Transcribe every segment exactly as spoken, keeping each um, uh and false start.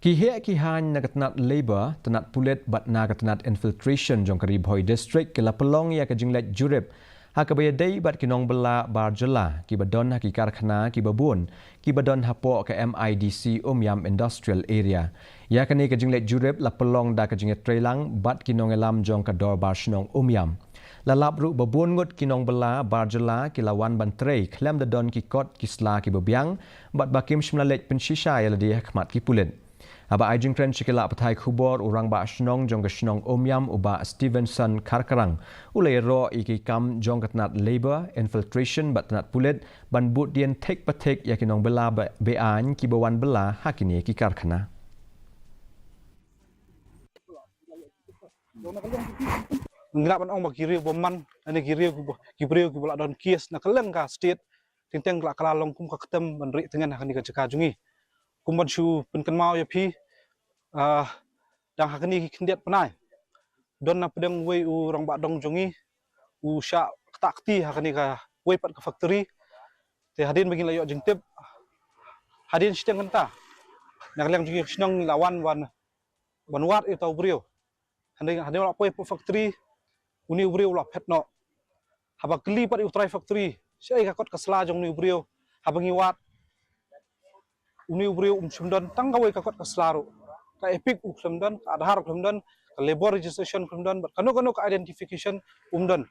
Ki heh ki haiñ na ka tnat Labour, tnat pulit bad na ka tnat Infiltration jong ka Ri Bhoi District ki la pynlong ïa ka jingleit jurip ha kaba ïadei bad ki nongbylla bar jylla kiba don ha ki karkhana kiba bun kiba don hapoh ka M I D C Umiam Industrial Area. Ïa kane ka jingleit jurip la pynlong da ka jingïatreilang bad ki nongïalam jong ka Dorbar Shnong Umiam. La lap ruh ba bun ngut ki nongbylla bar jylla ki la wan ban trei khlem da don ki kot ki sla kiba biang bad ba kim shym la leit pynshisha ïa lade ha khmat ki pulit. Haba ai jingkren sha ki lad pathai khubor, u Rangbah Shnong jong ka shnong Umiam, u Bah Stevenson Kharkrang, u la ïaroh ïa ki kam jong ka tnat Labour, Infiltration bad tnat pulit ban bud dien thik pa thik ïa ki nongbylla be-, beaiñ kiba wan bylla ha kine ki karkhana. Ngi lah ban ong ba ki riew bymman, lane ki riew kiba, ki briew kiba la don case na kylleng ka state, teng teng la kylla long kum ka ktem ban rieh tngen ha kane ka jaka jong ngi. Kum ban shu pynkynmaw ïa phi, ah, dang ha kane ki khyndiat bnai, don na pdeng uwei u rangbah dong jong ngi u shah ktah kti ha kane kawei pat ka factory. Te hadien ba ngi la ïoh jingtip, hadien shiteng kynta, na ka liang jong ngi ka shnong ngi la wan, wan, wan wad ïa uta u briew. Hadien, hadien u la poi hapoh factory, une u briew u la phet noh. Haba kylli pat ïa u trai factory, shaei ka kot ka sla jong une u briew, haba ngi wad, une u briew um shym don tang kawei ka kot ka sla ruh. Ka EPIC u khlem don, ka Aadhaar u khlem don, ka labour registration u khlem don, bad kano kano ka identification um don.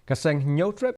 Ka seng Hynñiewtrep